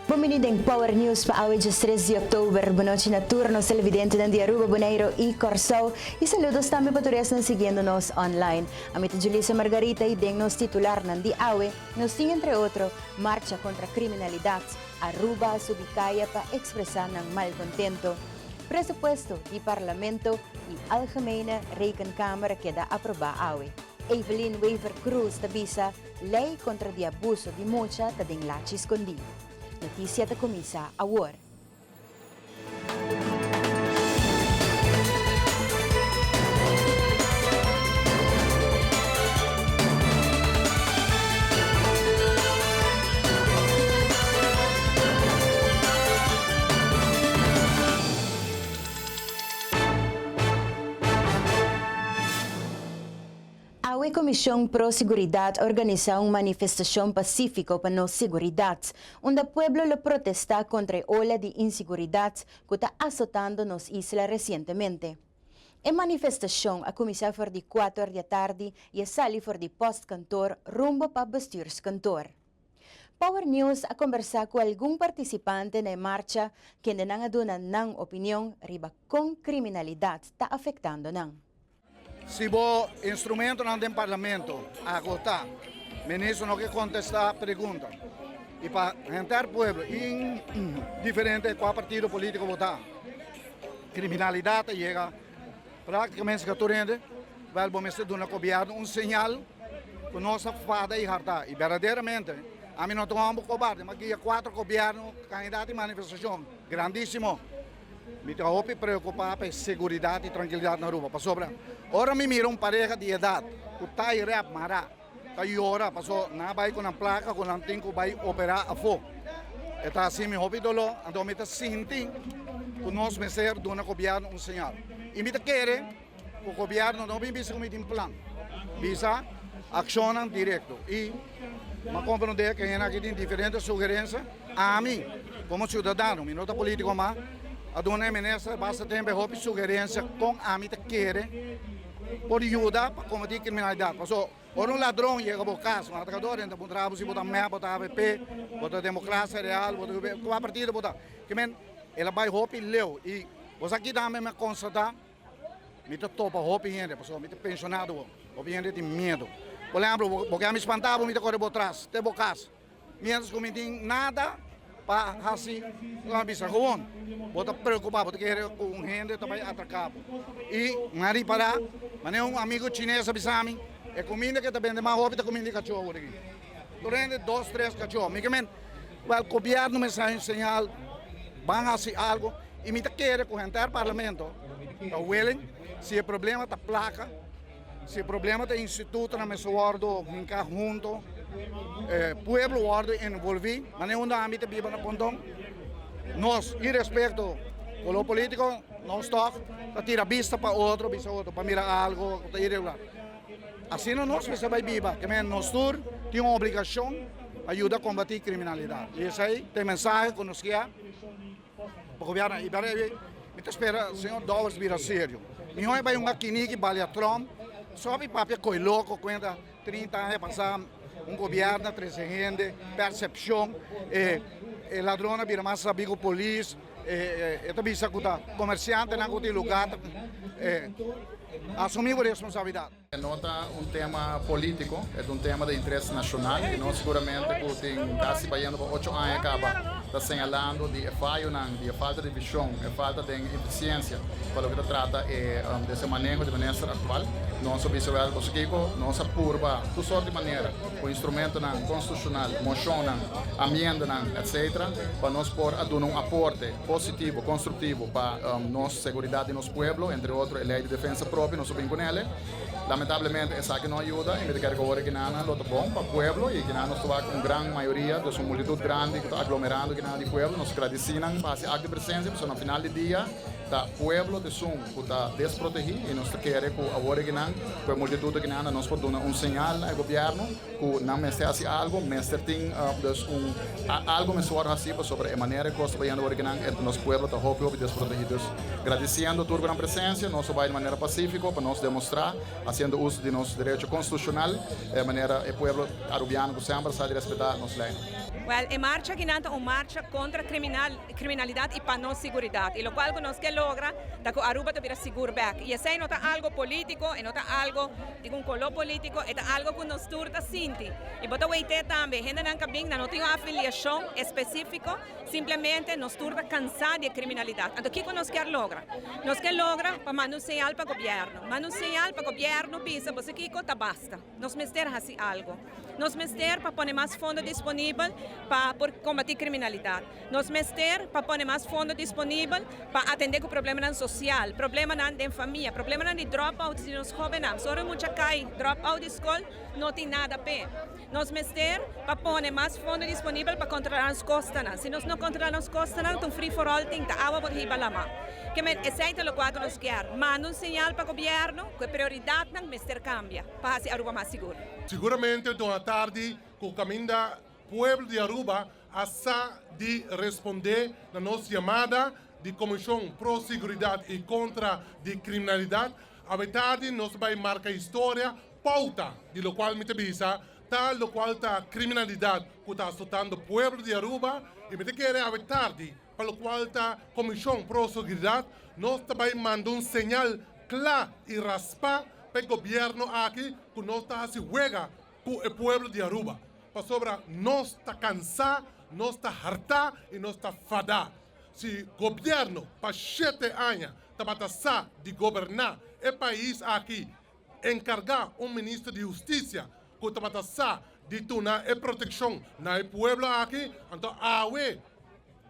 Bon bini den Power News pa awe djes tres di oktober. Bonochi na tur nos televidentenan di Aruba, Boneiro y Kòrsou. Y saludos tambe pa tur esnan siguiendo nos online. Ami ta Julissa Margarita y den nos titularnan di awe nos tin entre otro, Marcha contra criminalidad, Aruba a subi caya pa expresa nan malcontento, Presupuesto di Parlamento y Algemene Rekenkamer a keda aproba awe. Evelyn Wever-Croes ta bisa ley contra di abuso di mucha ta den lachi scondi. Noticia ta cuminsa awor. Awe Comision Pro Siguridad a organisa un manifestacion pacifico pa nos siguridad, unda pueblo lo protesta contra e ola di insiguridad cu ta azotando nos isla recientemente. E manifestacion a cuminsa for di cuater di atardi y a sali for di postkantoor rumbo pa bestuurskantoor. Power News a combersa cu algun participante na e marcha kendenan a duna nan opinion riba con criminalidad ta afectando nan. Si bo instrumentonan den Parlamento agotá, ministro no ke kontestá pregunta. I pa henter pueblo, indiferente kua partido polítiko bo ta, kriminalidat ta yega práktikamente ka tur hende. Wèl, bo mester duna gobièrnu un señal ku nos a fada i hartá. I berdaderamente, ami no ta un hòmber kobarde, mi a guia kuater gobièrnu, kandidat i manifestashon grandísimo. Mi ta hopi preokupá pa e seguridat i trankilidat na Aruba, pasobra ora mi mira un pareha di edat ku tai rèp mará ta yora paso nan a bai ku nan plaka ku nan tin ku bai operá afó, e ta hasi mi hopi doló. Anto mi ta sinti ku nos mester duna gobièrnu un señal i mi ta kere ku gobièrnu no bin bisa ku mi tin plan, bisa akshonnan direkto i mi a komprondé ku hende aki tin diferente sugerensia. Ami komo siudadano, mi no ta polítiko mas, a duna e minister basta tempu e hopi sugerensia kon ami ta kere por yuda pa kombatí kriminalidat. Pasobra ora un ladron yega bo kas, un atrakador entra puntra bo si bo ta mep, bo ta avp, bo ta Democracia Real, bo ta kua partido bo ta. Kimen el a bai hopi leu i bo sa kita ami a konstatá. Mi ta topa hopi hende, pasobra mi ta pensionado bo. Hopi hende tin miedo. Por ehemplo, bo ke mi spanta bo, mi ta kore bo tras, te bo kas. Mientras ku mi tin nada pa hasi, mi bisa gewoon, bo ta preokupa, bo ta kere ku un hende ta bai atraka bo. I mi a ripará, manera un amigo chines a bisa mi, e kuminda ke ta bende mas hopi ta kuminda di kachó awor aki. Tur hende dos, tres kachó. Mi ke men, wèl, gobièrnu mester haña un señal, ban hasi algu. I mi ta kere ku henter parlamento ta willing, si e problema ta plaka, si e problema ta institutonan mester wòrdu hinká huntu, e pueblo wòrdu envolví, manera unda ami ta biba na Ponton, nos irespekto koló polítiko, nos tòg ta tira bista pa otro, bisa otro pa mira algu ku ta iregular. Asina nos mester bai biba, ke men nos tur tin un obligashon pa yuda kombatí kriminalidat. I esei ta e mensahe ku nos kia. Pa gobierno y bere mi ta spera señor Dowers bira serio. Miho e bay hunga kiniki balia Trump so mi papia coy loco cuenta 30 aña pasa un gobierno a trece hende percepcion e e ladron a bira mas sabi cu polis e e ta bisa cu ta comerciantenan cu tin lugar e asumi bo responsabilidad. E no ta un tema politico, e ta un tema di interes nacional y nos seguramente cu tin casi bayendo pa ocho aña caba ta señalando di e fayonan, di e falta di vision, e falta den eficiencia pa loke ta trata e des e maneho di minister actual. Nos a bisa wel boso kico, nos a purba tur sort di manera cu instrumentonan constitucional, mocionnan, amiendanan, etc. Pa nos por a duna un aporte positivo, constructivo pa nos seguridad di nos pueblo, entre otro e ley di defensa propio nos a bin con ele. Lamentablemente esaki no a yuda y mi ta kere cu awor e kinanan lo ta bon pa pueblo y kinan nos ta wak un gran mayoria, dus un multitud grandi cu ta aglomerando. akinan di pueblo, nos gradisí nan pa hasi akto di presensia pasobra na final di dia ta pueblo ta esun ku ta desprotegí i nos ta kere ku awor akinan ku e multitut akinan nos por duna un señal na e gobièrnu ku nan mester hasi algu, mester tin dus un algu mester wòrdu hasí pasobra e manera e kos ta bayendo awor akinan e nos pueblo ta hopi hopi desprotegí. Dus gradisiendo tur ku nan presensia nos a bai di manera pasífiko pa nos demostrá hasiendo uso di nos derecho konstitushonal e manera e pueblo Arubiano ku semper sa di respetá nos leinan. Wèl, e marcha akinan ta un marcha kontra kriminal, kriminalidat i pa nos siguridat. I lokual ku nos ke logra ta ku Aruba ta bira sigur bèk. I esei no ta algu polítiko, e no ta algu di un koló polítiko, e ta algu ku nos tur ta sinti. I bo ta weit'é tambe, hendenan ku a bin nan no tin un afiliashon espesífiko, simplemente nos tur ta kansá di e kriminalidat. Anto kiko nos kier logra? Nos ke logra pa manda un señal pa gobièrnu. Manda un señal pa gobièrnu bisa, bo sa kiko, ta basta. Nos mester hasi algo. Nos mester pa pone mas fondo disponibel pa por kombatí kriminalidat. Nos mester pa pone mas fondo disponibel pa atendé ku problemanan sosial, problemanan den famia, problemanan di drop-outs di nos hóbennan. So ora un mucha kai drop-out di skol, no tin nada p'e. Nos mester pa pone mas fondo disponibel pa kontrolá nos kostanan. Si nos no kontrolá nos kostanan, ta un free for all tin, ta awa por hiba lama. Ke men, esei ta lokual ku nos kier. Manda un señal pa gobièrnu ku e prioridatnan mester kambia. pa hasi Aruba mas sigur. Siguramente ta un atardi cu caminda pueblo di Aruba a sa di responde na nos yamada di Comision Pro Siguridad y Contra di Criminalidad. Awe tardi nos ta bay marca historia, pauta di locual mi ta bisa ta locual ta criminalidad cu ta azotando pueblo di Aruba y mi ta kere awe tardi pa locual ta Comision Pro Siguridad nos ta bay manda un señal cla y raspa pa e gobierno aki cu nos ta haci wega cu e pueblo di Aruba, pasobra nos ta cansa, nos ta harta y nos ta fada. Si gobierno pa shete aña tabata sa di goberna e pais aki, encarga un minister di husticia cu tabata sa di tuna e proteccion na e pueblo aki, anto awe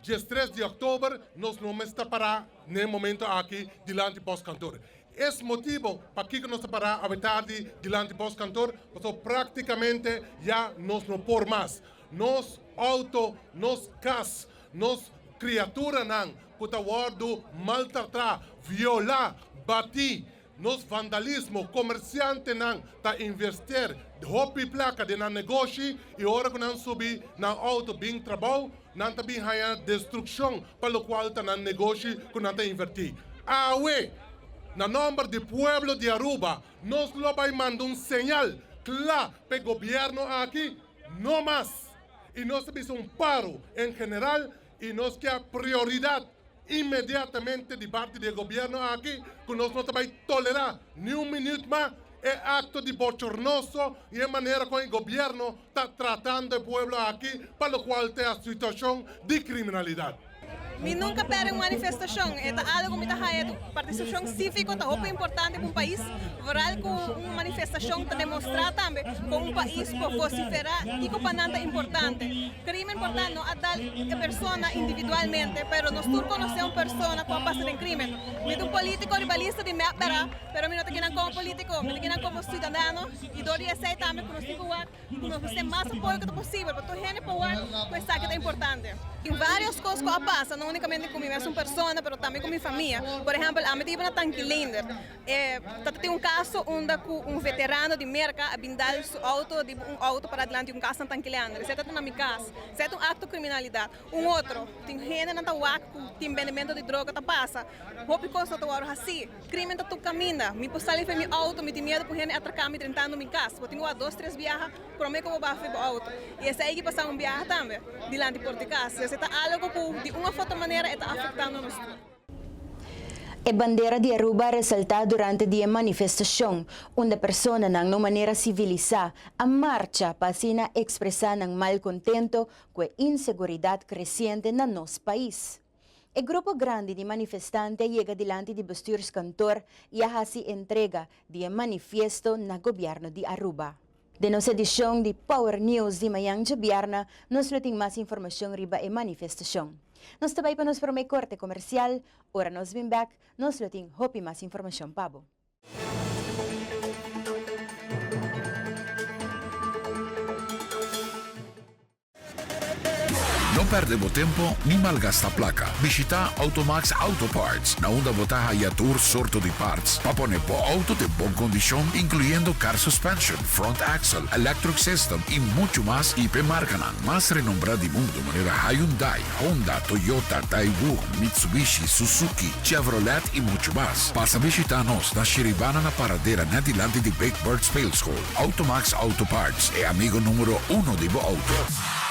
diestres di october nos no mester ta para n'e momento aki dilanti postkantoor. Es motibo pakiko nos ta para awe tardi dilanti postkantoor, pasobra practicamente ya nos no por mas. Nos auto, nos cas, nos criaturanan cu ta wordo maltrata, viola, bati, Nos vandalismo, komersiantenan ta inverster hopi plaka den nan negoshi i ora ku nan subi nan outo bin trabou, nan ta bin haña destrukshon pa lokual ta nan negoshi ku nan ta invertí. Awe, na nòmber di pueblo di Aruba, nos lo bai manda un señal kla pa e gobièrnu aki, no mas! I nos ta bisa un paro en general i nos ke a prioridat Inmediatamente di parti di e gobierno aki cu nos no ta bay tolera ni un minuut mas e acto di bochornoso y e manera con e gobierno ta tratando e pueblo aki pa locual ta e situacion di criminalidad. Mi nunca perde un manifestacion, e ta algo cu mi ta haya tu participacion civico ta hopi importante pa un pais, vooral cu un manifestacion ta demostra tambe con un pais por vocifera kico pa nan ta importante. Crimen por ta no a dal e persona individualmente, pero nos tur conoce un persona cu a pasa den crimen. Mi ta un politico riba lista di mep bera, pero mi no ta kinan como politico, mi ta kinan como ciudadano y door di esey tambe cu nos tin cu wak cu nos mester mas apoyo cu ta posibel pa tur hende por wak cu esaki ta importante. Tin varios cos cu a pasa, no unicamente cu mi mes un persona, pero tambe cu mi famia. Por ehempel, ami ta iba na Tanki Leendert. E ta tin un caso unda cu un veterano di Merca a bin dal su auto riba un auto para dilanti un cas na Tankileander. Esey ta na mi cas. Esey ta un acto criminalidad. Un otro, tin hendenan ta wak cu tin bendemento di droga ta pasa. Hopi cos no ta worde haci. Crimen ta tur caminda. Mi por sali for mi auto, mi tin miedo cu hende atraca mi drentando mi cas. Bo tin cu wak dos tres biaha prome cu bo baha for bo auto. Y esey ki pasa un biaha tambe dilanti por di cas. Esey ta algo cu di un of otro manera e ta afectando nos tur. E bandera di Aruba a resaltá durante di e manifestashon, unda personanan na un manera sivilisá a marcha pa asina ekspresá nan malkontento ku e inseguridat kresiente na nos pais. E grupo grandi di manifestante a yega dilanti di Bestuurskantoor i a hasi entrega di e manifiesto na gobièrnu di Aruba. Den nos edishon di Power News di mañan djabièrnè nos lo tin mas informashon riba e manifestashon. Nos ta bai pa nos promé korte komersial, ora nos bin bèk nos lo tin hopi mas informashon pa bo. No perde bo tempo ni malgasta placa. Bishita Automax Auto Parts, na unda bo ta haya tur sorto di parts pa pone bo auto den bon condicion, incluyendo car suspension, front axle, electric system y mucho mas y p'e marcanan mas renombra di mundo manera Hyundai, Honda, Toyota, Daewoo, Mitsubishi, Suzuki, Chevrolet y mucho mas. Pasa bishita nos na Shiribana na Paradera net dilanti di Big Bird Speelschool. Automax Auto Parts, e amigo numero uno di bo auto.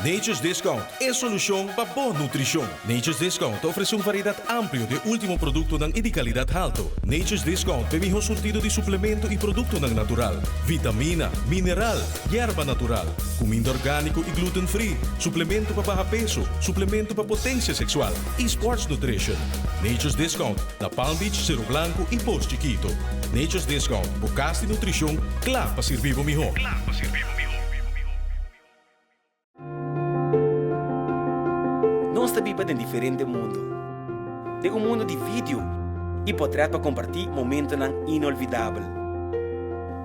Nature's Discount, e solucion pa bo nutricion. Nature's Discount ta ofrece un variedad amplio di e ultimo productonan y di calidad halto. Nature's Discount ta e miho surtido di suplemento y productonan natural, vitamina, mineral, yerba natural, cuminda organico y gluten free, suplemento pa baha peso, suplemento pa potencia sexual y sports nutrition. Nature's Discount na Palm Beach, Cero Blanco y Pos Chiquito. Nature's Discount, bo cas di nutricion cla pa sirbi bo miho. Nos ta biba den diferente mundu. Den un mundu di video i potrèt pa kompartí momentonan inolvidabel.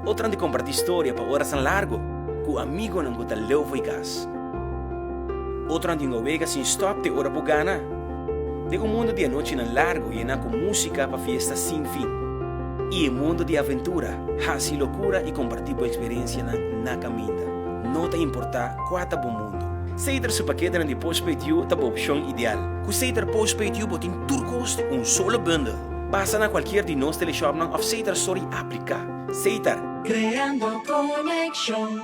Otronan di kompartí storia pa orasnan largu ku amigonan ku ta leu fo'i kas. Otronan di hunga wega sin stòp te ora bo gana. Den un mundu di anochinan largu yená ku músika pa fiesta sin fin. I e mundu di aventura, hasi lokura i kompartí bo eksperensianan na kaminda. No ta importá kua ta bo mundu. Setar su paketenan di postpaid You ta bo opshon ideal. Ku Setar Postpaid You bo tin tur kos den un solo bundel. Pasa na kualkier di nos teleshopnan òf Setar Store i apliká. Setar. Creando conexion.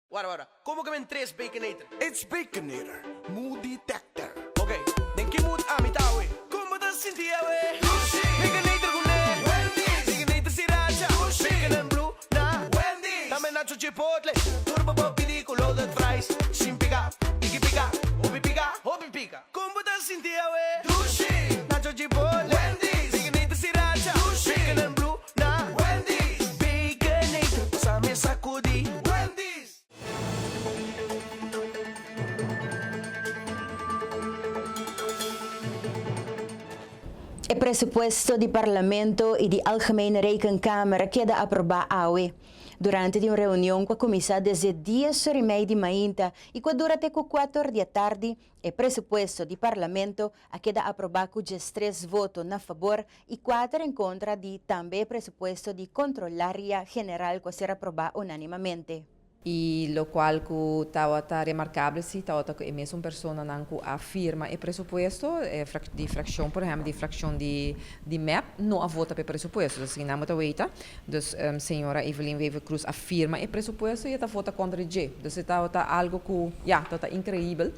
Wara wara, komo ke men tres Baconator? It's Baconator, mood detector. Ok, den ki mood ami ta awe? Kon bo ta sinti awe? Dushi! Baconator ku ne! Wendy's! Baconator sriracha! Dushi! Bacon and blue na! Wendy's! Tambe nacho chipotle! Tur bo por pidi ku loaded fries! Sin pika, tiki pika, hopi pika, hopi pika! Kon bo ta sinti awe? Dushi! Nacho chipotle! Wendy's! Baconator sriracha! Dushi! Bacon and blue na Wendy's! Baconator, pasa mi sacudi! Wendy's! E presupuesto di Parlamento y di Algemene Rekenkamer a keda aproba awe, durante di un reunion cu a cuminsa desde dies or y mei di mainta y cu a dura te cu cuater or di atardi. E presupuesto di Parlamento a keda aproba cu diestres voto na fabor y cuater en contra di tambe e presupuesto di Controlaria General cu a ser aproba unanimamente. Y locual cu tawata remarcable si tawata cu e mesun personanan cu a firma e presupuesto, di fraccion por ehempel di fraccion di di mep no a vota pa e presupuesto. Dus esaki nan bo ta weta. Dus señora Evelyn Wever-Croes a firma e presupuesto y e ta vota contra di dje. Dus e tawata algo cu ya tawata increibel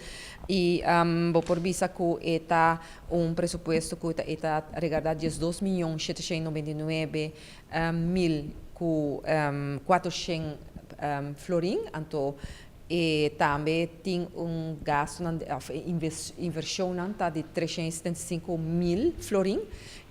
y bo por bisa cu e ta un presupuesto cu ta e ta regarda diesdos miyon sheteshent noventa y nuebe mil ku kuatroshen florin, anto e tambe tin un gastunan òf e invershonnan ta di treshen i setenta i sinku mil florin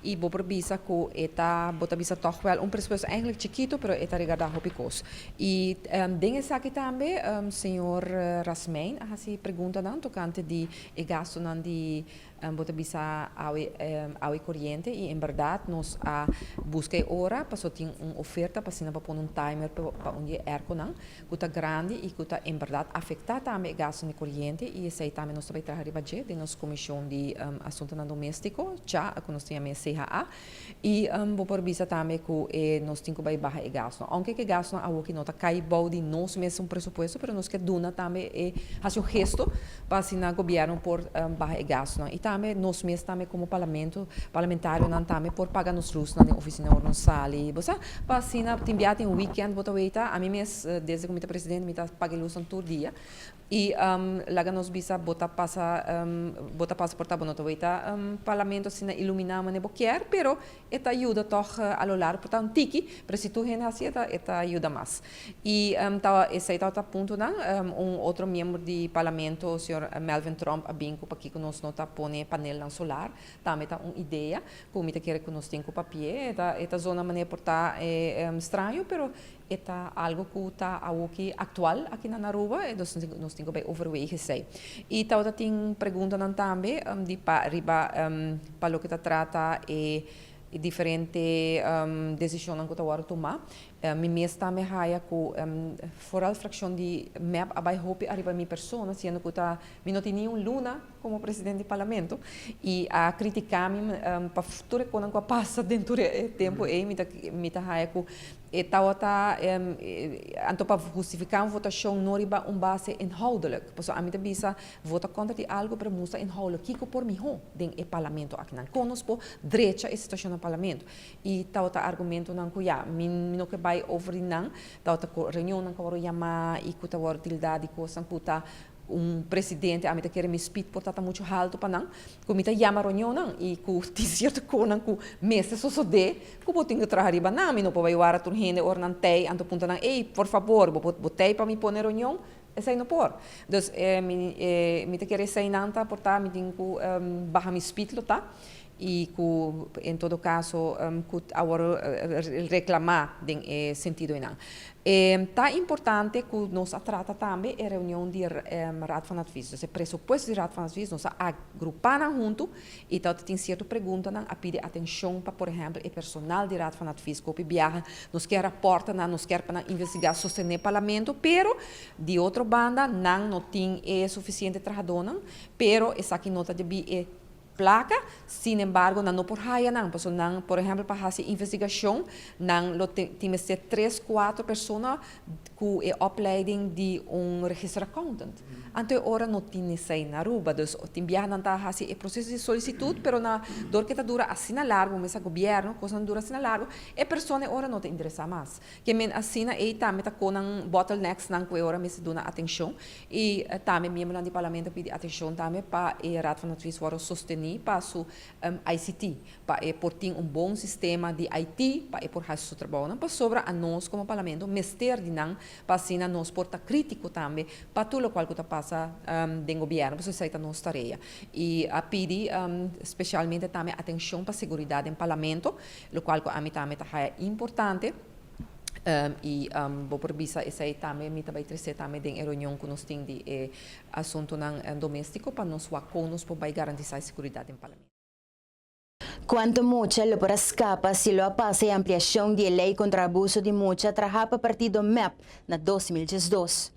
i bo por bisa ku e ta bo ta bisa tòg wèl un presupuesto eigentlik chikitu pero e ta regardá hopi kos. I den esaki tambe señor Rasmijn a hasi preguntanan tokante di e gastunan di Bo ta bisa awe awe koriente i en bèrdat nos a buska e ora pasobra tin un oferta pa asina pa pone un timer pa un di e airconan ku ta grandi i ku ta en bèrdat afektá tambe e gastunan di koriente i esei tambe nos ta bai traha riba dje den nos komishon di asuntunan doméstiko, cha, ku nos ta yama e CHA. I bo por bisa tambe ku e nos tin ku bai baha e gastunan. Ounke ku e gastunan awoki no ta kai bou di nos mes un presupuesto, pero nos ke duna tambe e hasi un gesto pa asina gobièrnu por baha e gastunan. I tambe nos mes tambe komo parlamento, parlamentarionan tambe por paga nos lusnan den ofisina ora nos sali. Bo sa, pa asina tin bia tin weekend bo ta weita, ami mes desde ku mi ta presidente mi ta paga e lusnan tur dia. I laga nos bisa bo ta pasa bo ta pasa por ta bo no ta weita parlamento asina iluminá manera bo ke. kier, pero e ta yuda tòg a lo largo, por ta un tiki, pero si tur hende hasi e ta e ta yuda mas. I ta esei tabata puntonan. Un otro miembro di parlamento, señor Melvin Tromp, a bin ku pakiko nos no ta pone panelnan solar, tambe ta un idea ku mi ta kere ku nos tin ku papia. E ta e ta zona manera por ta straño, pero E ta algo cu ta awoki actual aki na Aruba, dus nos tin cu bay overweeg esey. Y tabata tin preguntanan tambe di pa riba pa loke ta trata e diferente decisionnan cu ta wordo tuma. Mi mes tambe haya cu vooral fraccion di mep a bay hopi ariba mi persona, siendo cu ta mi no tin ni un luna como presidente di parlamento y a critica mi pa tur e conan cu a pasa den tur e tempo ey mi ta mi ta haya cu e tawata anto pa hustifica un votacion no riba un base inhoudelijk pasobra ami ta bisa vota contra di algo pero mustra inhoudelijk kico por miho den e parlamento akinan con nos por drecha e situacion na parlamento y tawata argumentonan cu ya mi no ke bay over di nan tawata reunionnan cu a worde yama y cu ta worde tilda di cosnan cu ta Un presidente, ami ta kere mi speed por ta ta muchu haltu pa nan, ku mi ta yama reunionnan i ku tin sierto konan ku mester sosodé ku bo tin ku traha riba nan. Mi no por bai wara tur hende ora nan tei, anto puntra nan, ey, por fabor, bo por bo tei pa mi pone reunion? Esei no por. Dus mi mi ta kere eseinan ta por ta mi tin ku baha mi speed lo ta i ku en todo kaso ku awor reklamá den e sentido einan. Ta importante ku nos a trata tambe e reunion di Raad van Advies, dus e presupuesto di Raad van Advies, nos a agrupá nan huntu i ta tin sierto preguntanan, a pidi atenshon pa por ehèmpel e personal di Raad van Advies ku hopi biaha nos kier raportanan, nos kier pa nan investigá, sostené parlamento, pero di otro banda nan no tin e sufisiente trahadónan, pero esaki no ta debí e Placa, sin embargo nan no por haya nan, pasobra nan, por ehempel pa haci investigacion, nan lo tin mester tres, cuatro persona cu e opleiding di un register accountant. Anto e ora no tin esey na Aruba, dus tin biaha nan ta haci e proceso di solicitud, pero na dor cu e ta dura asina largo, mester gobierno, cosnan dura asina largo, e persona e ora no ta interesa mas. Ke men asina ei tambe ta kon nan bottlenecks nan ku e ora mester duna atenshon i tambe miembronan di parlamento a pidi atenshon tambe pa e Raad van Advies wòrdu sostení pa su ICT pa e por tin un bon sistema di IT pa e por hasi su trabounan pasobra anos komo parlamento mester di nan pa asina nos por ta kritiko tambe pa tur lokual ku ta pasa den gobièrnu pasobra esei ta nos tarea i a pidi spesialmente tambe atenshon pa seguridat den parlamento. Locual cu ami tambe ta haya importante y bo por bisa esey tambe mi ta bay trece tambe den e reunion cu nos tin di e asuntonan domestico pa nos wak con nos por bay garantisa e seguridad den Parlamento. Cuanto mucha lo por a scapa si lo a pasa e ampliacion di e ley contra abuso di mucha traha pa partido mep na 2012?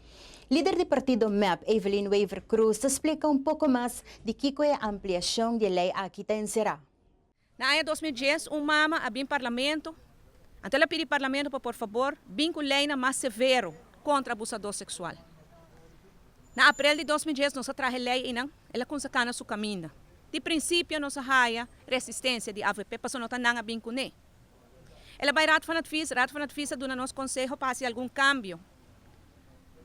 Lider di partido mep, Evelyn Wever-Croes ta splica un poco mas di kico e ampliacion di e ley aki ta encera. Na aña 2010 un mama a bin Parlamento, anto el a pidi Parlamento pa por fabor bin ku leinan mas severo kontra abusadó seksual. Na aprel di 2010 nos a traha e lei einan, el a kumsa kana su kaminda. Di prinsipio nos a haya resistensia di avp pasobra no ta nan a bin kuné. El a bai Raad van Advies, Raad van Advies a duna nos konseho pa hasi algun kambio.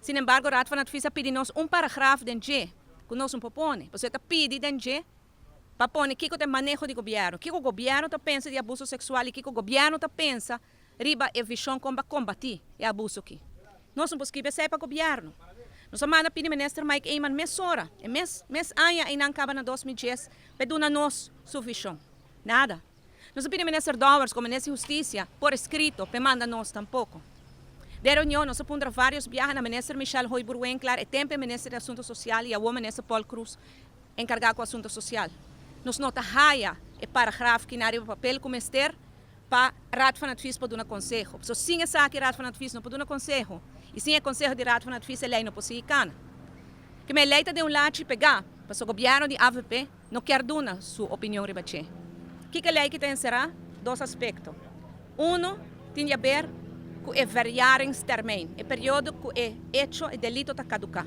Sinembargo Raad van Advies a pidi nos un paragraf den dje ku nos no por pone, pasobra e ta pidi den dje pa pone kiko ta e maneho di gobièrnu, kiko gobièrnu ta pensa di abuso seksual i kiko gobièrnu ta pensa riba e vishon kon pa kombatí e abuso aki. Nos no por skibi esei pa gobièrnu. Nos a manda pidi Minister Mike Eman mesora, e mes mes aña einan kaba na 2010, pa e duna nos su vishon. Nada. Nos a pidi Minister Dowers komo Minister di Hustisia por eskrito pa e manda nos tampoko. Den reunion nos a puntra vários biaha na Minister Michelle Hooyboer-Winklaar, e tempu e Minister di Asunto Sosial i awor Minister Paul Croes, enkargá ku asuntu sosial. Nos no ta haya e paragraf kiná riba papel ku mester pa Raad van Advies por duna konseho. Pasobra sin esaki Raad van Advies no por duna konseho i sin e konseho di Raad van Advies e lei no por sigui kana. Keme e lei ta den un lachi pegá pasobra gobièrnu di avp no kier duna su opinion riba dje. Kiko e lei ki ta enserá? Dos aspekto. Uno tin di aber ku e verjaringstermijn, e periodo ku e echo, e delito ta kaduká.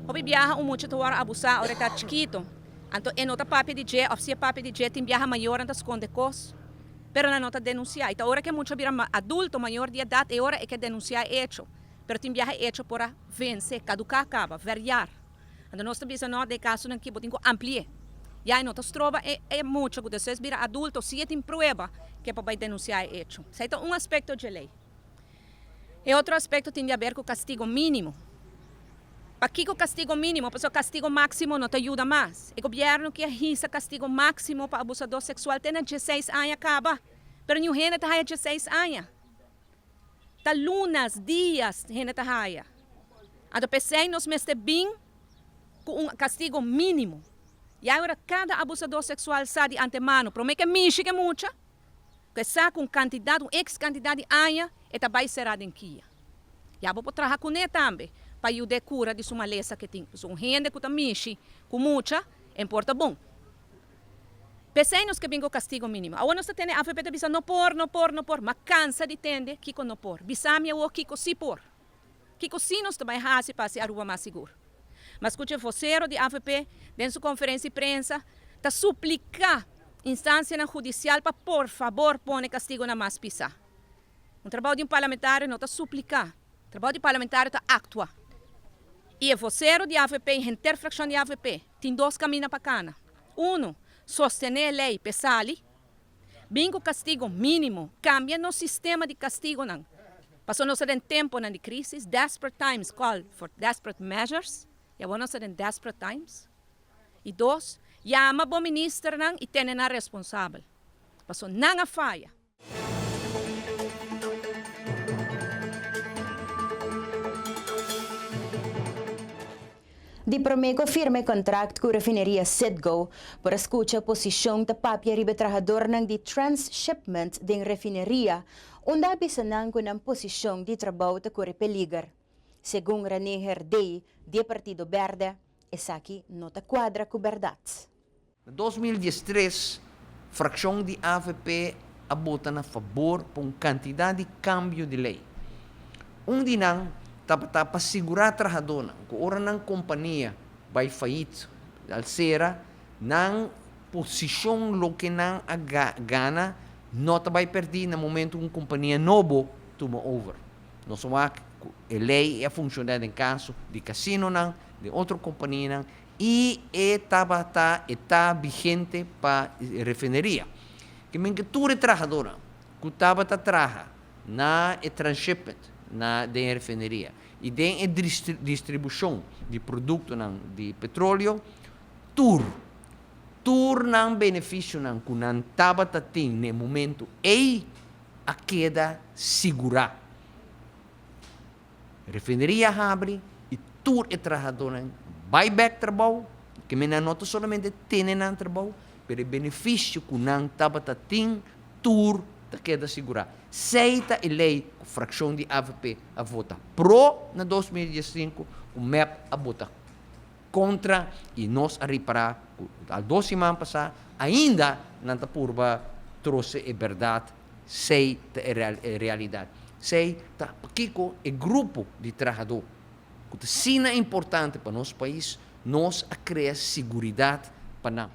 Hopi biaha un mucha ta wòrdu abusá ora e ta chikitu, anto e no ta papia di dje òf si e papia di dje tin biaha mayornan ta skonde kos, pero nan no ta denunsiá. I ta ora ku e mucha bira adulto, mayor di edat, e ora e ke denunsiá e echo, pero tin biaha e echo por a vense, kaduká kaba, verjar. Anto nos ta bisa no, den e kasonan aki bo tin ku ampli'é. Ya e no ta stroba e e mucha ku despues bira adulto si e tin prueba ke por bai denunsiá e echo. Esei ta un aspekto dje lei. E otro aspekto tin di aber ku kastigo mínimo. Pakiko kastigo mínimo? Pasobra kastigo máksimo no ta yuda mas. E gobièrnu ke a hisa kastigo máksimo pa abusadó seksual te na dieseis aña kaba, pero niun hende ta haya dieseis aña. Ta lunas, dias hende ta haya. Anto p'esei nos mester bin ku un kastigo mínimo. Ya ora kada abusadó seksual sa di antemano, promé ke mishi ke mucha, ku e sa ku un kantidat, un eks kantidat di aña e ta bai será den kia. Ya bo por traha kuné tambe pa yud'é kura di su malesa ke tin. Pasobra un hende ku ta mishi ku mucha, e por ta bon. P'esei nos ke bin ku kastigo mínimo. Awor nos ta tende avp ta bisa no por, no por, no por. M'a kansa di tende kiko no por. Bisa mi awor kiko si por. Kiko si nos ta bai hasi pa hasi Aruba mas sigur. M'a skucha e vosero di avp den su konferensia di prensa ta supliká instansianan hudisial pa por fabor pone kastigonan mas pisá. Un trabou di un parlamentario no ta supliká. Trabou di parlamentario ta aktua. I e vosero di avp i henter frakshon di avp tin dos kaminda pa kana. Unu, sostené e lei p'e sali. Bin ku kastigo mínimo. Kambia nos sistema di kastigonan. Pasobra nos ta den temponan di krísis, desperate times call for desperate measures. I awor nos ta den desperate times. I dos, yama bo ministernan i tene nan responsabel. Pasobra nan a faya. Di promé ku a firma e kontrakt ku refineria Citgo, por a skucha oposishon ta papia riba e trahadornan di transshipment den refineria, unda a bisa nan ku nan posishon di trabou ta kore peliger. Segun René Herdé di e partido Bèrdè, esaki no ta kuadra ku bèrdat. Na 2013, fraccion di avp a bota na fabor pa un cantidad di cambio di ley. Un di nan tabata pa sigura trahadornan cu ora nan compania bay fayit, al cera, nan posicion loke nan a gana no ta bay perdi na momento cu un compania nobo tuma over. Nos a wak cu e ley a funciona den caso di casinonan, den otro companianan I e tabata e ta vigente pa refineria. Ke men ke tur e trahadornan ku tabata traha na e transshipment na den e refineria i den e distribushon di produktonan di petroleo, tur, tur nan benefisionan ku nan tabata tin na e momentu ei a keda sigurá. Refineria habri y tur e trahadornan bay bek trabou, ke men nan no ta solamente tene nan trabou, pero e beneficio cu nan tabata tin tur ta keda sigura. Sey ta e ley cu fraccion di avp a vota pro na 2015, cu mep a vota contra y nos a ripara cu al dos siman pasa ainda nan ta purba troce e berdad. Sey ta e realidad. Sey ta pakico e grupo di trahador cu ta asina importante pa nos pais, nos a crea siguridad pa nan.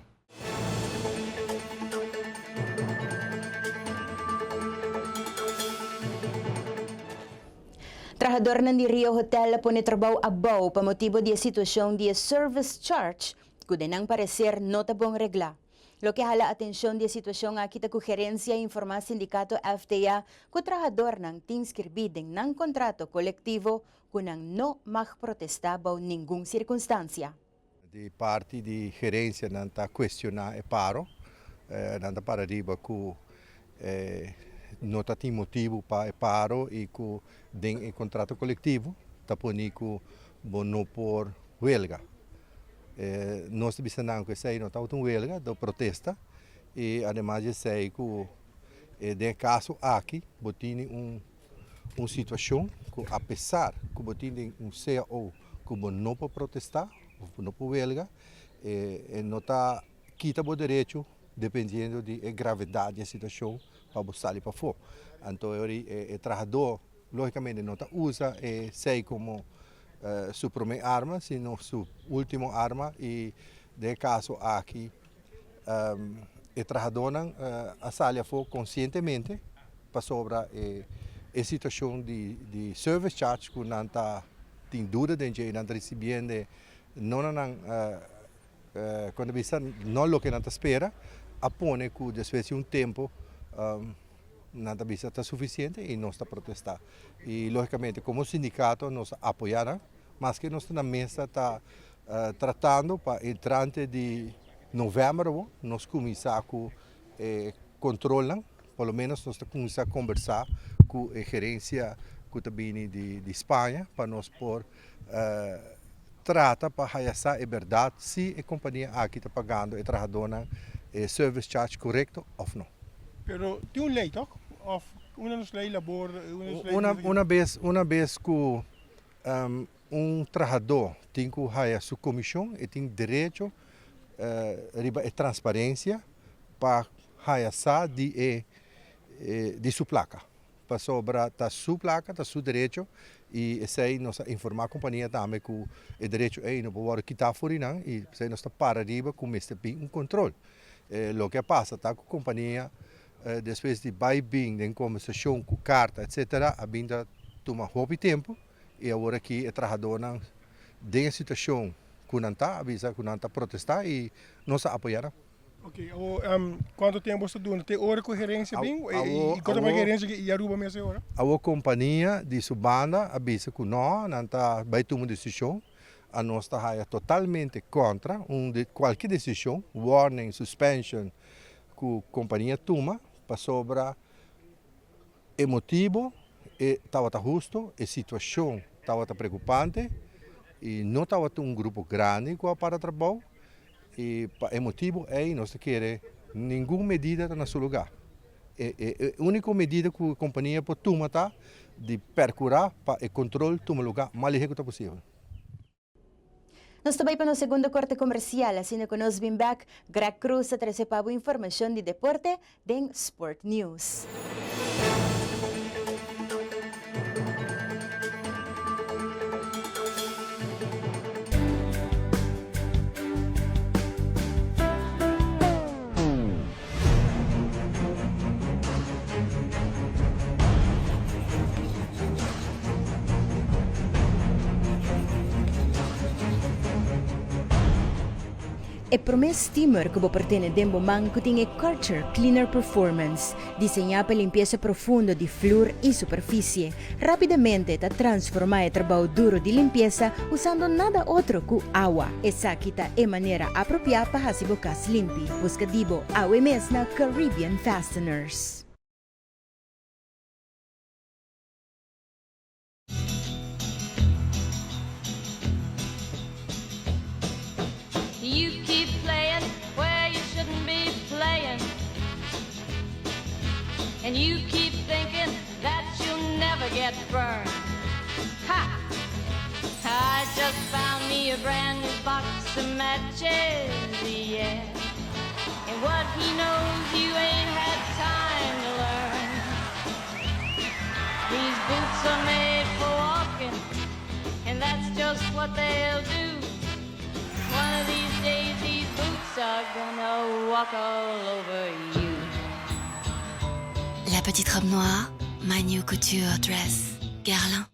Trahadornan di Rio Hotel a pone trabou abou pa motibo di e situacion di e service charge cu den nan parecer no ta bon regla. Loke hala atencion di e situacion aki ta cu gerencia a informa sindicato FTA cu trahadornan tin skirbi den nan contrato colectivo cu nan no mag protesta bou ningun circunstancia. Di parti di gerencia nan ta cuestiona e paro, nan ta para riba cu no ta tin motibu pa e paro y cu den e contrato colectivo ta poni cu bo no por huelga. Nos ta bisa nan ku esei no tabata un welga, ta un protesta i ademas di esei ku den e kaso aki bo tini un un situashon ku apesar ku bo tin den un cao ku bo no por protesta òf bo no por welga e no ta kita bo derecho dependiendo di e gravedat di e situashon pa bo sali pafó. Anto e ora e trahadó lógikamente no ta usa esei komo su prome arma sino su ultimo arma y den e caso aki e trahadornan a sali afo conscientemente pasobra e situacion di service charge cu nan ta tin duda den dje y nan ta ricibiende no na nan. Kon ta bisa no loke nan ta spera a pone ku despues di un tempu nan ta bisa ta sufisiente i nos ta protestá. I lógikamente komo sindikato nos a apoyá nan, maske nos ta na mesa ta tratando pa entrante di novèmber awor nos kuminsá ku e kontrolnan, por lo menos nos ta kuminsá kombersá ku e gerensia ku ta bini di Spaña pa nos por trata pa haya sa e berdad si e compania aki ta pagando e trahadornan e service charge corecto of no. Pero tin un ley toch? Of una nos ley labor, una nos ley. Una una bes una bes cu un trahador tin cu haya su comision e tin derecho riba e transparencia pa haya sa di e di su placa. Pasobra ta su placa, ta su derecho y esey nos a informa compania tambe cu e derecho ey no por wordo kita for di nan y esey nos ta para riba cu mester bin un control. Loke a pasa ta cu compania despues di bay bin den conversacion cu carta etcetera a bin ta tuma hopi tempo y awor aki e trahadornan den e situacion cu nan ta a bisa cu nan ta protesta y nos a apoya nan. Ok, awor cuanto tempo boso ta duna? Te ora cu gerencia bin? Y con ta bay gerencia y Aruba mes e ora? Awor compania di su banda a bisa cu no, nan ta bay tuma un decision. Anos ta haya totalmente contra un cualkier decision, warning, suspension cu compania tuma pasobra e motibo e tabata husto, e situacion tabata preocupante y no tabata un grupo grandi cu a para trabou. I pa e motibu ei nos ta kere ningun medida ta na su lugá. E e úniko medida ku e kompania por tuma ta di perkurá pa e kontrol tuma lugá mas lihé ku ta posibel. Nos ta bai pa nos segundo korte komersial, asina ku nos bin bèk, Greg Cruz ta trese pa bo informashon di deporte den Sport News. E promé steamer ku bo por tene den bo man ku tin e Karcher Cleaner Performance, diseñá pa limpiesa profundo di flur i superfisie. Rápidamente ta transformá e trabou duro di limpiesa usando nada otro ku awa. Esaki ta e manera apropiá pa hasi bo kas limpi. Buska di bo awe mes na Caribbean Fasteners. You keep playing where you shouldn't be playing. And you keep thinking that you'll never get burned. Ha! I just found me a brand new box of matches, yeah. And what he knows you ain't had time to learn. These boots are made for walking, and that's just what they'll do. One of these days, these boots are gonna walk all over you. La petite robe noire, my new couture dress, Guerlain.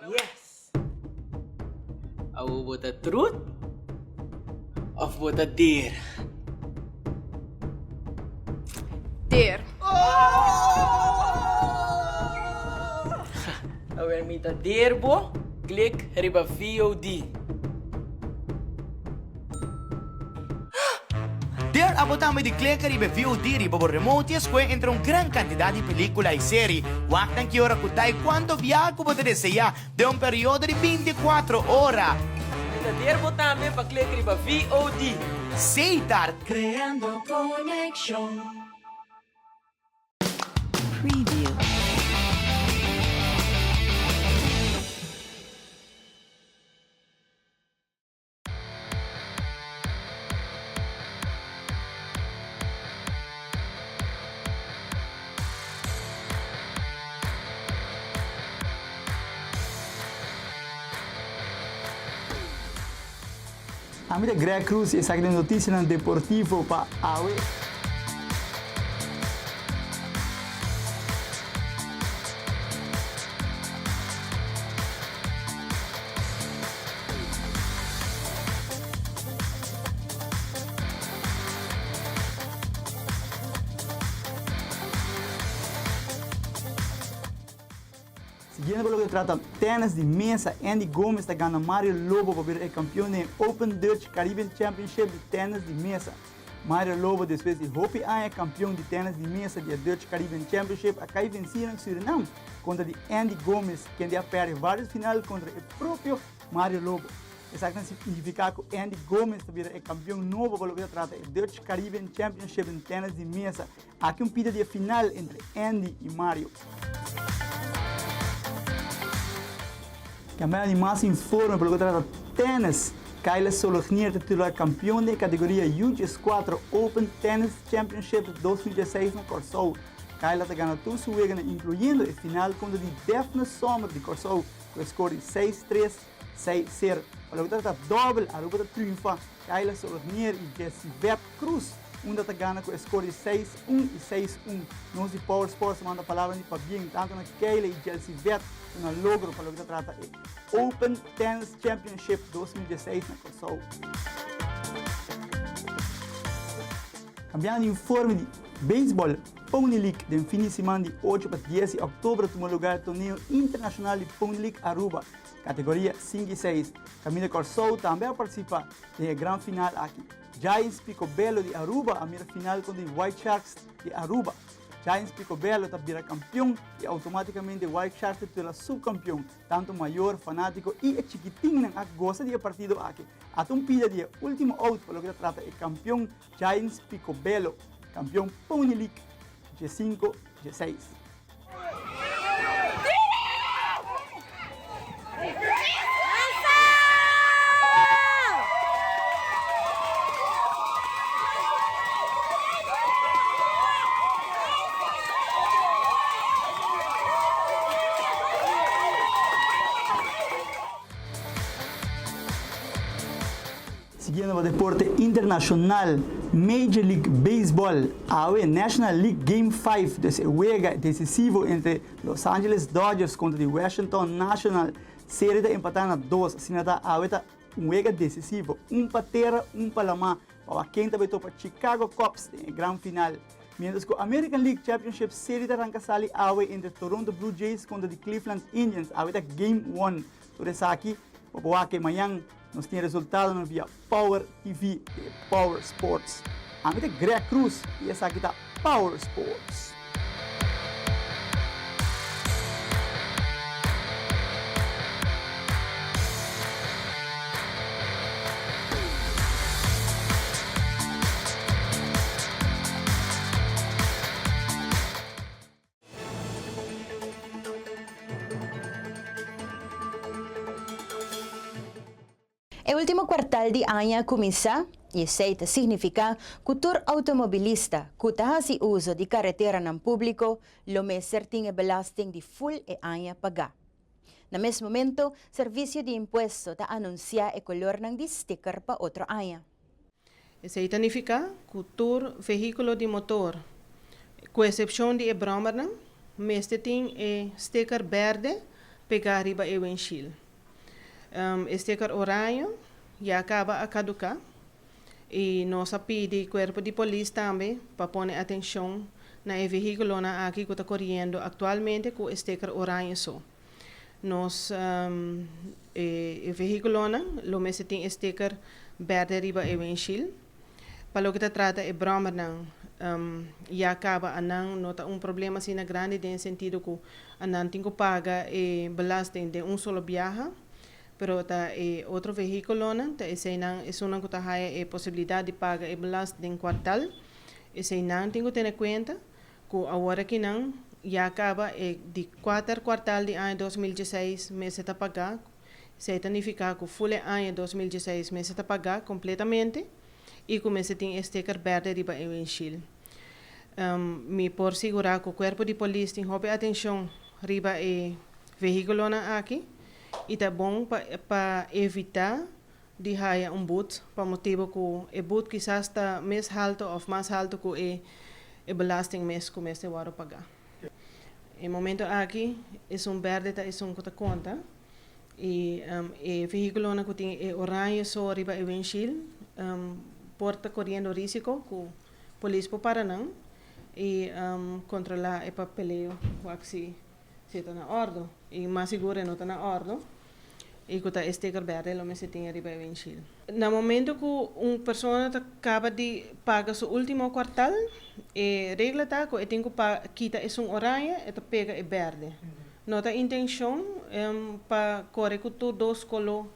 Yes! Awo bo ta truth of bo ta dare? Dare. Awer mi ta dare bo, click riba VOD. Dare abo tambe di klika riba e VOD riba bo remote i escohe entre un gran cantidad di pelicula i seri. Wak nan ki ora cu ta i cuanto biaha cu bo ta desea den un periodo di binticuatro ora. Mi ta der bo tambe pa klik riba VOD. Setar. Creando conexion. Preview. Ami ta Greg Cruz y esaki ta e noticianan deportivo pa awe. Siguiendo pa loke ta trata tennis di mesa, Andy Gomez ta gana Mario Lobo pa bira e campeon den e Open Dutch Caribbean Championship di tennis di mesa. Mario Lobo despues di hopi aña campeon di tennis di mesa di e Dutch Caribbean Championship a cay venci na Surinam contra di Andy Gomez kende a perde varios final contra e propio Mario Lobo. Esaki ta significa cu Andy Gomez ta bira e campeon nobo pa loke ta trata e Dutch Caribbean Championship den tennis di mesa. Aki un pida di e final entre Andy y Mario. Cambiando di mas informe pa loke ta trata tennis, Kayla Solognier ta titula campeon den e categoria U14 Open Tennis Championship 2016 na Kòrsou. Kayla ta gana tur su weganan incluyendo e final contra di Daphne Sommer di Kòrsou cu e score di seis tres, seis sero. Pa loke ta trata dobbel, Aruba ta triunfa Kayla Solognier y Jessivette Cruz unda ta gana cu e score di seis un y seis un. Nos di Power Sports ta manda palabra di pabien tanto na Kayla y Jelsivette cu nan logro pa loke ta trata e Open Tennis Championship 2016 na Kòrsou. Cambiando di informe di beisbol, Pony League den fin di siman di ocho pa dies di october a tuma lugar e torneo internacional di Pony League Aruba, categoria sinku y seis. Caminda Kòrsou tambe a participa den e gran final aki. Giants Picobello di Aruba a mira final kontra di White Sharks di Aruba. Giants Picobello ta bira kampion i outomátikamente White Sharks ta titula subkampion. Tantu mayor, fanátiko i e chikitinnan a gosa di e partido aki. Ata un pida di e último out pa loke ta trata e kampion Giants Picobello, kampion Pony League dje-sinku dje-seis. Siguiendo pa deporte internacional, Major League Baseball, awe National League Game 5, dus e wega decisivo entre Los Angeles Dodgers contra di Washington National. Serie ta empata na dos, asina ta awe ta un wega decisivo, un pa tera, un pa lama, pa wak ken ta bay topa Chicago Cubs den e gran final. Mientras cu American League Championship Serie ta ranca sali awe entre Toronto Blue Jays contra di Cleveland Indians, awe ta Game 1. Tur esaki bo por wak mañan. Nos tin resultadonan via Power TV di Power Sports. Ami ta Greg Cruz y esaki ta Power Sports. E ultimo kwartal di aña a kuminsá i esei ta signifiká ku tur outomobilista ku ta hasi uso di kareteranan públiko lo mester tin e belasting di ful e aña pagá. Na mes momento, Servisio di Impuesto ta anunsiá e kolornan di sticker pa otro aña. Esei ta nifiká ku tur vehíkulo di motor, ku esepshon di e bròmernan, mester tin e steker bèrdè pegá riba e winshil. E steker oraño ya kaba a kaduká i nos a pidi kuerpo di polis tambe pa pone atenshon na e vehíkulonan aki ku ta koriendo aktualmente ku e steker oraño so. Nos e vehíkulonan lo mester tin e sticker bèrdè riba e winshil. Pa loke ta trata e bròmernan, ya kaba anan no ta un problema asina grandi den e sentido ku anan tin ku paga e belasting den un solo biaha, pero ta e otro vehíkulonan ta eseinan esunnan ku ta haya e posibilidat di paga e belasting den kuartal, eseinan tin ku tene kuenta ku awor akinan ya kaba e di kuater kuartal di aña 2016 mester ta pagá. Esei ta nifiká ku ful e aña 2016 mester ta pagá kompletamente i ku mester tin e steker bèrdè riba e winshil. Mi por sigurá ku kuerpo di polis tin hopi atenshon riba e vehíkulonan aki i ta bon pa pa evitá di haya un but pa motibu ku e but kisas ta mes haltu òf mas haltu ku e e belasting mes ku mester wòrdu pagá. E momento aki esun bèrdè ta esun ku ta konta i e vehíkulonan ku tin e oranje so riba e winshil por ta koriendo risiko ku polis por para nan i kontrolá e papeleo wak si si e ta na òrdu i mas sigur e no ta na òrdu i ku ta e sticker bèrdè lo mester tin riba e winshil. Na momento ku un persona ta kaba di paga su último kuartal, e regla ta ku e tin ku kita esun oranje e ta pega e bèrdè. No ta intenshon pa kore ku tur dos koló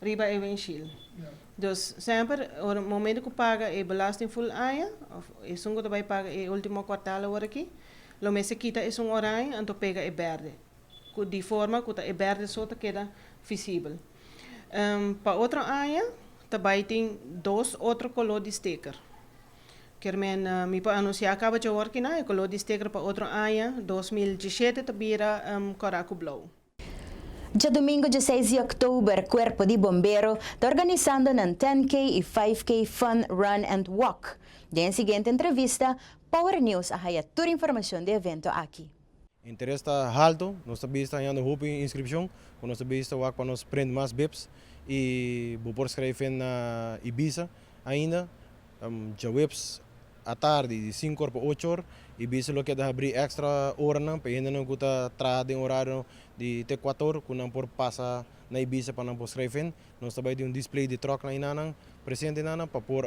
riba e winshil. Dus semper ora momento ku paga e belasting ful aña òf esun ku ta bai paga e último kuartal awor aki, lo mester kita esun oranje anto pega e bèrdè. Ku di forma ku ta e bèrdè so ta keda visibel. Pa otro aña ta bai tin dos otro koló di steker. Kier men mi por anunsiá kaba djawor kina e koló di steker pa otro aña 2017 ta bira kòrá ku blou. Djadumingu djeseis di òktober Kuerpo di Bombero ta organisando nan 10K i 5K Fun Run and Walk. Den e siguiente entrevista, Power News a haya tur informashon di e evento aki. Interes ta halto, nos ta bista hañando hopi inscripcion, cu nos ta bista wak pa nos print mas bips y bo por schrijf in na Ibiza ainda. Djaweps atardi di sinku or pa ocho or, Ibiza lo keda habri extra oranan pa e hendenan cu ta traha den horario di te kuater or cu nan por pasa na Ibiza pa nan por schrijf in. Nos ta bay tin un display di trucknan enanan presente enanan pa por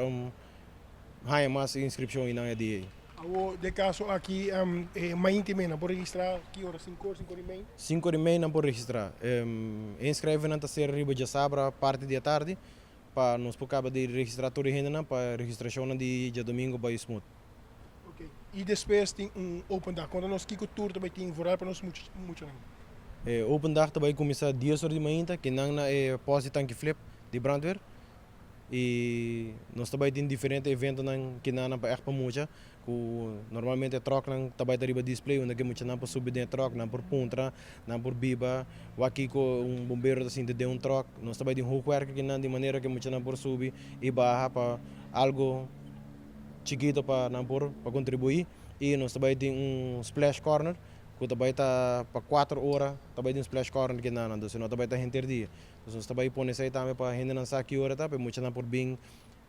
haña mas inscripcion enan e dia ey. Awo den kaso aki e mainti mei nan por registra ki ora? Sinku or, sinku or i mei? Sinku or i mei nan por registra. E inskrijvennan ta ser riba djasabra parti di atardi pa nos por kaba di registra tur e hendenan pa registrashonnan di djadomingo bai smooth. Ok. I despues tin un open dag. Konta nos kiko tur ta bai tin vooral pa nos muchanan. E open dag ta bai kuminsá dies or di mainta kinan na e pòst di Tanki Flip di brandweer. Y nos ta bay tin diferente eventonan kinanan pa echt pa mucha cu normalmente e trucknan ta bay ta riba display unda ke muchanan por subi den e truck, nan por puntra, nan por biba wak kico un bombero ta sinti den un truck. Nos ta bay tin hoogwerker kinan di manera ke muchanan por subi y baha pa algo chikito pa nan por pa contribui y nos ta bay tin un splash corner cu ta bay ta pa cuatro ora ta bay tin splash corner kinanan, entonces no ta bay ta henter dia. Nos nos ta bai pone esei tambe pa hendenan sa ki ora ta, pa e muchanan por bin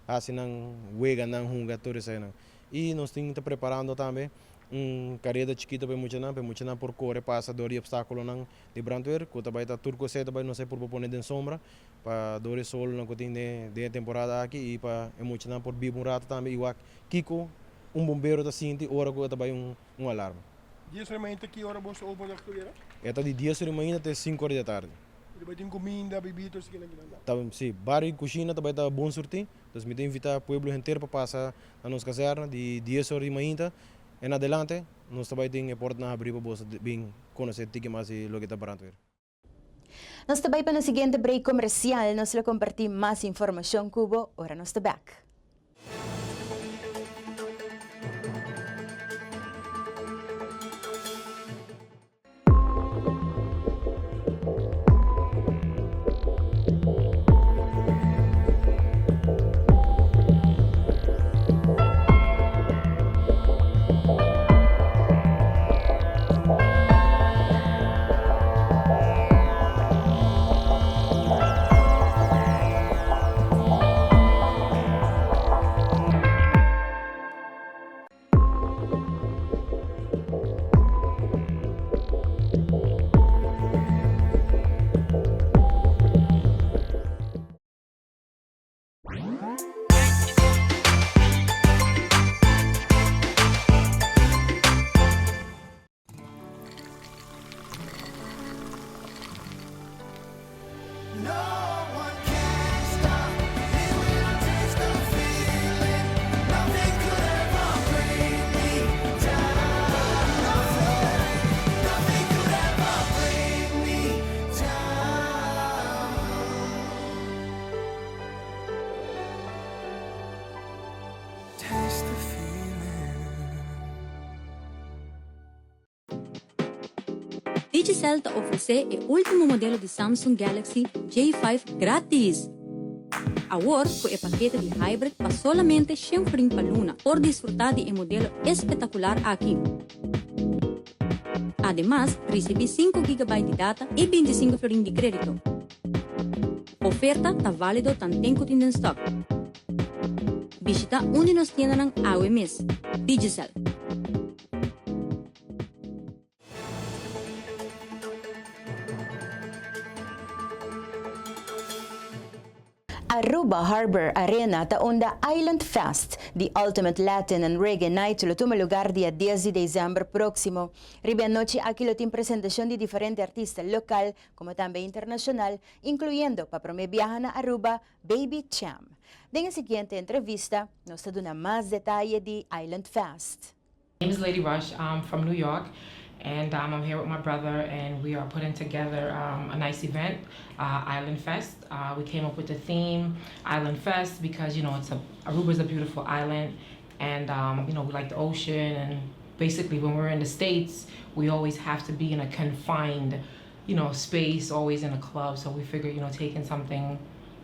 hasi nan weganan, hunga tur eseinan. I nos tin ta preparando tambe un kareda chikito pa e muchanan, pa e muchanan por kore pasa dor di opstakulonan di brandweer, ku ta bai ta tur kos ei ta bai nos ei por pone den sombra pa dor e solnan ku tin den e temporada aki i pa e muchanan por biba un rato tambe i wak kiko un bombero ta sinti ora ku e ta bai un alarma. Dies ora mainta ki ora boso open dag tur era? E ta di dies ora mainta te sinku ora di atardi. Y ta bai tin cuminda, bibida, tur esaki nan? Ta, si, bar y cushina ta bai ta bon surti. Dus mi ta invita pueblo henter pa pasa na nos kazerna di dies ora di mainta en adelante. Nos ta bai tin e portanan habri pa boso bin conoce tiki mas di loke ta brandweer. Nos ta bai pa nos siguiente break comercial. Nos lo comparti mas informacion cu bo ora nos ta bek. Digicel ta ofresé e último modelo di Samsung Galaxy J5 grátis! Awor ku e pakete di Hybrid pa solamente shen florin pa luna por disfrutá di e modelo espetakular aki. Ademas, risibí sinku gigabyte di data i bintisingu florin di krédito. Oferta ta válido tanten ku tin den stòk. Bishitá un di nos tiendanan awe mes. Digicel. Aruba Harbor Arena ta unda Island Fest, The Ultimate Latin and Reggae Night lo tuma lugar dia dies di december proximo. Riba e anochi aki lo tin presentacion di diferente artista local como tambe internacional, incluyendo pa prome biaha na Aruba, Baby Cham. Den e siguiente entrevista nos ta duna mas detaye di Island Fest. My name is Lady Rush. I'm from New York and um, I'm here with my brother and we are putting together um, a nice event, uh, Island Fest. Uh, we came up with the theme Island Fest because you know it's a Aruba is a beautiful island and um, you know we like the ocean and basically when we're in the States we always have to be in a confined you know space, always in a club. So we figured you know taking something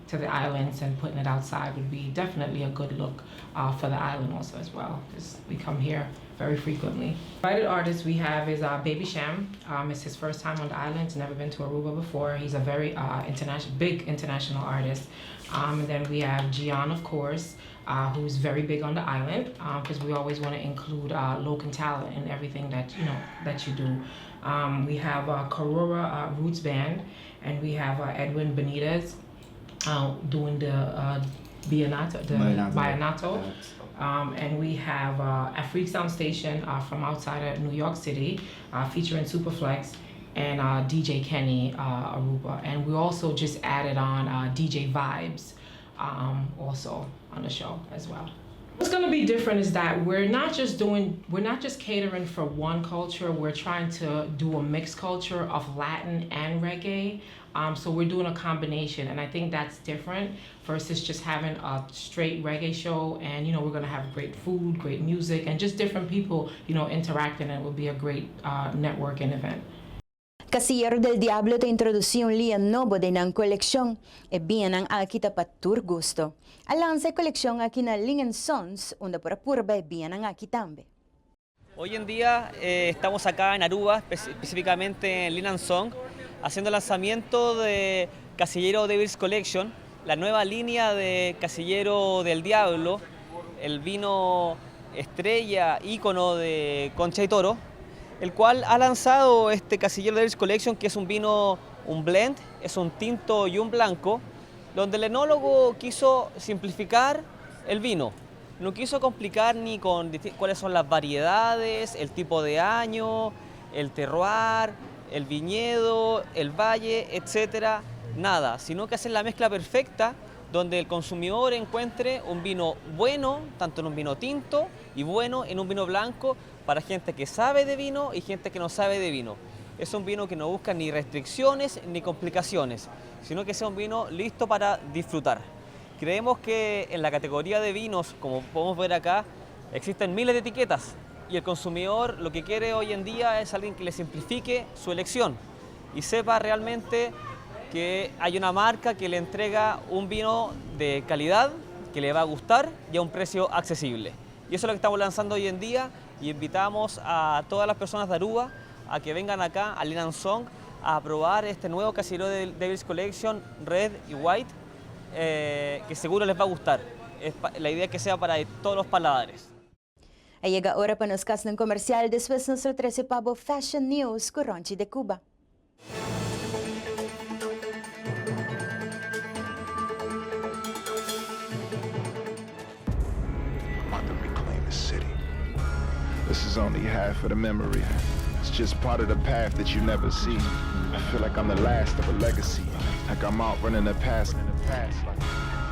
to the islands and putting it outside would be definitely a good look uh, for the island also as well because we come here very frequently. Invited artists we have is uh, Baby Sham. Um, it's his first time on the island. He's never been to Aruba before. He's a very uh, international, big international artist. Um, and then we have Gian, of course, uh, who's very big on the island because um, we always want to include uh, local talent in everything that you know that you do. Um, we have uh, Karora uh, Roots Band, and we have uh, Edwin Benitez uh, doing the uh, Bianato, the Bianato. Um, and we have uh, Afrique Sound Station uh, from outside of New York City uh, featuring Superflex and uh, DJ Kenny uh, Aruba. And we also just added on uh, DJ Vibes um, also on the show as well. What's going to be different is that we're not just doing, we're not just catering for one culture. We're trying to do a mixed culture of Latin and reggae. Um, so we're doing a combination, and I think that's different versus just having a straight reggae show. And you know, we're gonna have great food, great music, and just different people, you know, interacting. And it will be a great networking event. Casillero del Diablo ta introduci un liña nobo den nan coleccion. E biñanan aki ta pa tur gusto. A lansa e coleccion aki na Ling Sons, unda por a purba e biñanan aki tambe. Hoy en día eh, estamos acá en Aruba, específicamente en Lin Song, haciendo el lanzamiento de Casillero Devil's Collection, la nueva línea de Casillero del Diablo, el vino estrella, ícono de Concha y Toro, el cual ha lanzado este Casillero Devil's Collection, que es un vino, un blend, es un tinto y un blanco, donde el enólogo quiso simplificar el vino. No quiso complicar ni con cuáles son las variedades, el tipo de año, el terroir, el viñedo, el valle, etcétera, nada, sino que hacer la mezcla perfecta donde el consumidor encuentre un vino bueno, tanto en un vino tinto y bueno en un vino blanco, para gente que sabe de vino y gente que no sabe de vino. Es un vino que no busca ni restricciones ni complicaciones, sino que sea un vino listo para disfrutar. Creemos que en la categoría de vinos, como podemos ver acá, existen miles de etiquetas y el consumidor lo que quiere hoy en día es alguien que le simplifique su elección y sepa realmente que hay una marca que le entrega un vino de calidad, que le va a gustar y a un precio accesible. Y eso es lo que estamos lanzando hoy en día y invitamos a todas las personas de Aruba a que vengan acá a Linan Song a probar este nuevo Casillero de Devil's Collection Red y White, eh, que seguro les va a gustar. Es la idea es que sea para todos los paladares. A yega ora pa nos cas comercial, despues nos ta trece pa bo Fashion News cu Ronchi de Cuba. I'm about to reclaim the city. This is only half of the memory. It's just part of the path that you never see. I feel like I'm the last of a legacy. Like I'm out running the past.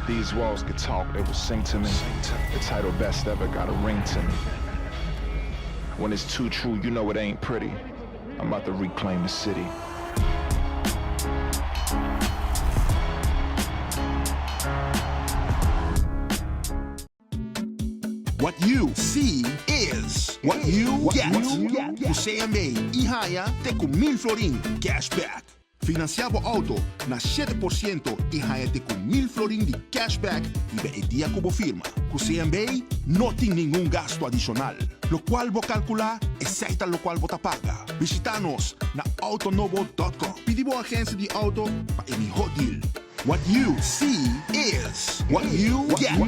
These walls could talk, they would sing to me. The title best ever got a ring to me. When it's too true, you know it ain't pretty. I'm about to reclaim the city. What you see is. What you get ku CMB i haña te ku mil florin cashback. Finansiá bo outo na 7% i haña te ku mil florin di cashback riba e dia ku bo firma. Ku CMB no tin ningun gastu adishonal. Lokual bo kalkulá, esei ta lokual bo ta paga. Bishitá nos na autonobo dòt kòm. Pidi bo agensia di outo pa e mihó deal. What you see is what you get.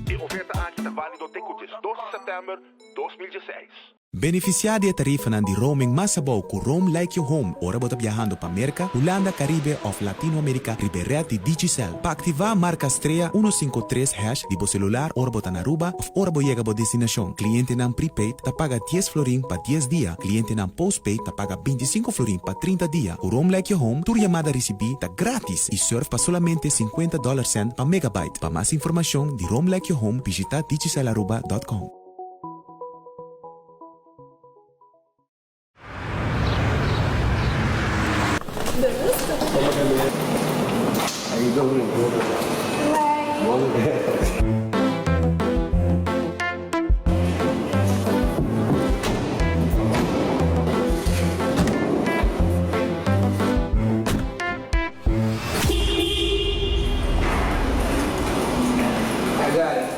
E oferta aki ta válido te ku 12 di sèptèmber 2016. Benefisiá di e tarifanan di roaming mas abou ku Roam Like Your Home ora bo ta biahando pa Merka, Hulanda, Karibe òf Latinoamerika riba e rèt di Digicel. Pa aktivá, marka strea 153 hash di bo selular ora bo ta na Aruba òf ora bo yega bo destinashon. Klientenan prepaid ta paga dies florin pa dies dia, klientenan postpaid ta paga 25 florin pa 30 dia. Ku Roam Like Your Home, tur yamada risibí ta grátis i surf pa solamente 50 dollar cent pa megabyte. Pa mas informashon di Roam Like Your Home, bishitá digicelaruba.com. I got it.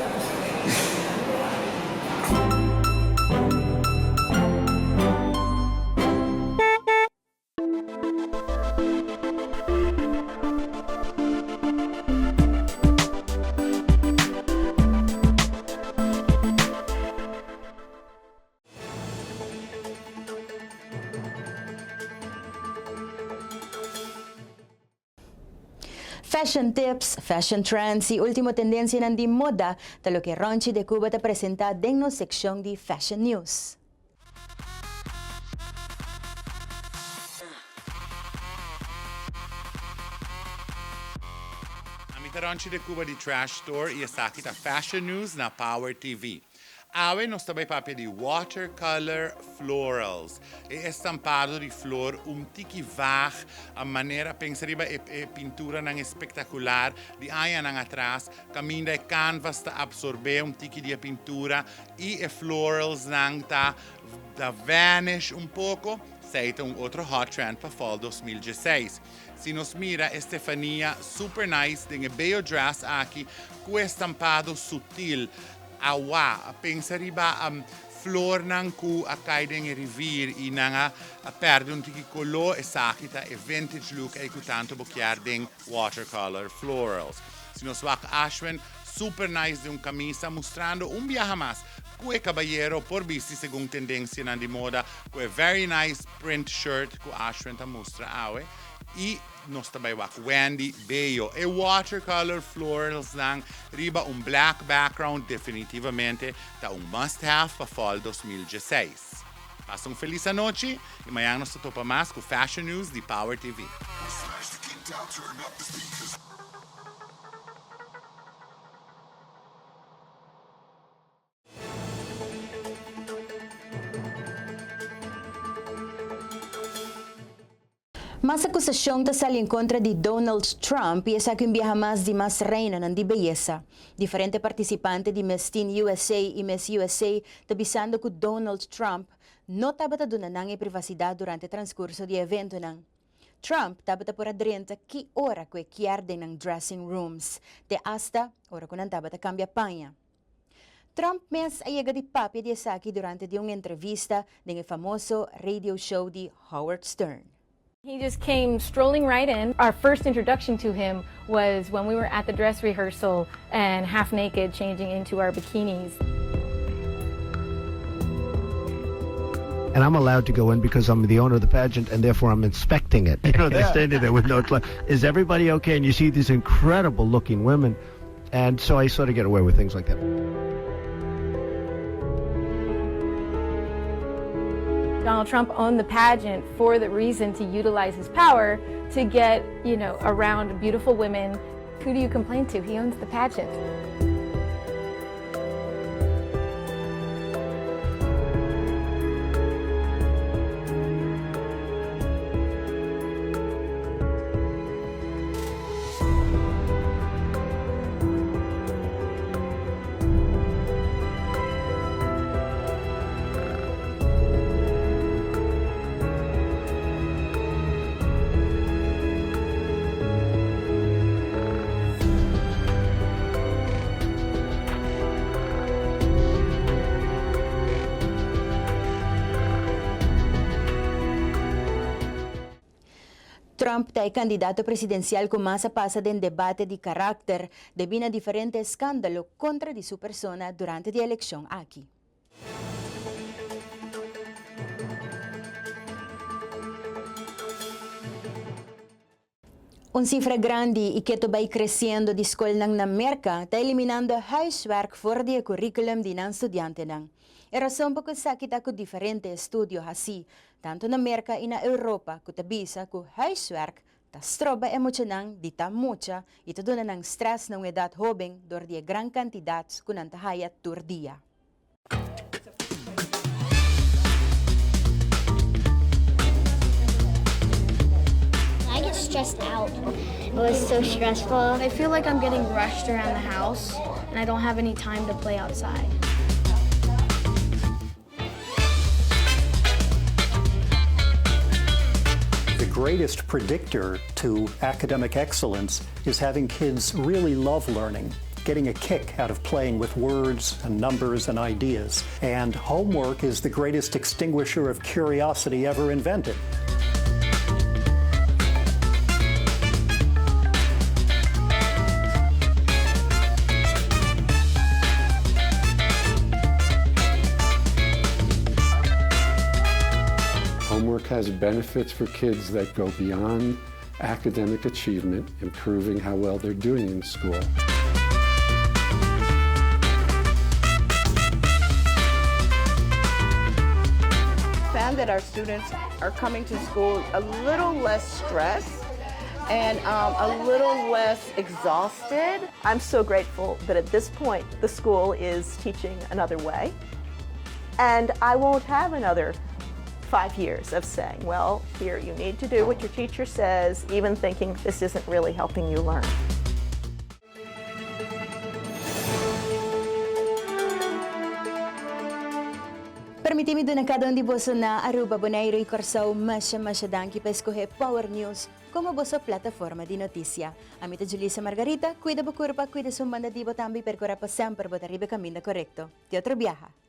Fashion tips, fashion trends y ultimo tendencianan di moda ta loke Ronchi de Cuba ta presenta den nos seccion di Fashion News. Ami ta Ronchi de Cuba di Trash Store y esaki ta Fashion News na Power TV. Awe nos ta bai papia di watercolor florals, e estampado di flor un tiki vaag, a manera pensa riba e e pinturanan espektakular di añanan atras, kaminda e canvas ta absorbé un tiki di e pintura i e floralsnan ta ta vanish un poko, esei ta un otro hot trend pa fall 2016. Si nos mira e Stefania super nice den e beyo dress aki ku estampado sutil, Awa, pensa riba flornan ku a kai den e rivier i nan a pèrdè un tiki koló, esaki ta e vintage look ei ku tantu bo kier den watercolor florals. Si nos wak Ashwin, super nice den un kamisa mustrando un biaha mas ku e kabayero por bisti segun tendensianan di moda ku e very nice print shirt ku Ashwin ta mustra awe i Nos ta bai wak Wendy Bello. E watercolor floralsnan riba un black background definitivamente ta un must have pa fall 2016. Pasa un felis anochi y mañan nos ta topa mas cu Fashion News di Power TV. Mas akusashon ta sali en kontra di Donald Trump i esaki un biaha mas di mas reinanan di beyesa. Diferente partisipante di Miss Teen USA i Miss USA ta bisando ku Donald Trump no tabata duna nan e privasidat durante transkurso di e eventonan. Trump tabata por a drenta ki ora ku e kier den nan dressing rooms, te asta ora ku nan tabata kambia paña. Trump mes a yega di papia di esaki durante di un entrevista den e famoso radio show di Howard Stern. He just came strolling right in. Our first introduction to him was when we were at the dress rehearsal and half naked changing into our bikinis. And I'm allowed to go in because I'm the owner of the pageant and therefore I'm inspecting it. You know, they're standing there with no clothes. Is everybody okay? And you see these incredible looking women. And so I sort of get away with things like that. Donald Trump owned the pageant for the reason to utilize his power to get, you know, around beautiful women. Who do you complain to? He owns the pageant. Trump ta e kandidato presidensial ku mas a pasa den debate di karakter debí na diferente eskandalo kontra di su persona durante di e elekshon aki. Un sifra grandi i ke ta bai kresiendo di skolnan na Merka ta eliminando huiswerk for di e kurikulum di nan studiantenan. E rason pa ku esaki ta ku diferente estudio hasí, tantu na Merka i na Europa, ku ta bisa ku huiswerk ta stroba e muchanan di ta mucha i ta duna nan strès na un edat hóben dor di e gran kantidat ku nan ta haya tur dia. I get stressed out. It was so stressful. I feel like I'm getting rushed around the house and I don't have any time to play outside. The greatest predictor to academic excellence is having kids really love learning getting a kick out of playing with words and numbers and ideas. And homework is the greatest extinguisher of curiosity ever invented. Homework has benefits for kids that go beyond academic achievement, improving how well they're doing in school. Found that our students are coming to school a little less stressed and um, a little less exhausted. I'm so grateful that at this point the school is teaching another way. And I won't have another five years of saying, well, here, you need to do what your teacher says, even thinking this isn't really helping you learn. Permití mi duna kada un di boso na Aruba, Boneiru i Kòrsou masha masha danki pa eskohé Power News komo boso plataforma di notisia. Ami ta Julissa Margarita, kuida bo kurpa, kuida esun banda di bo tambe i perkurá pa semper bo ta riba e kaminda korekto. Te otro biaha!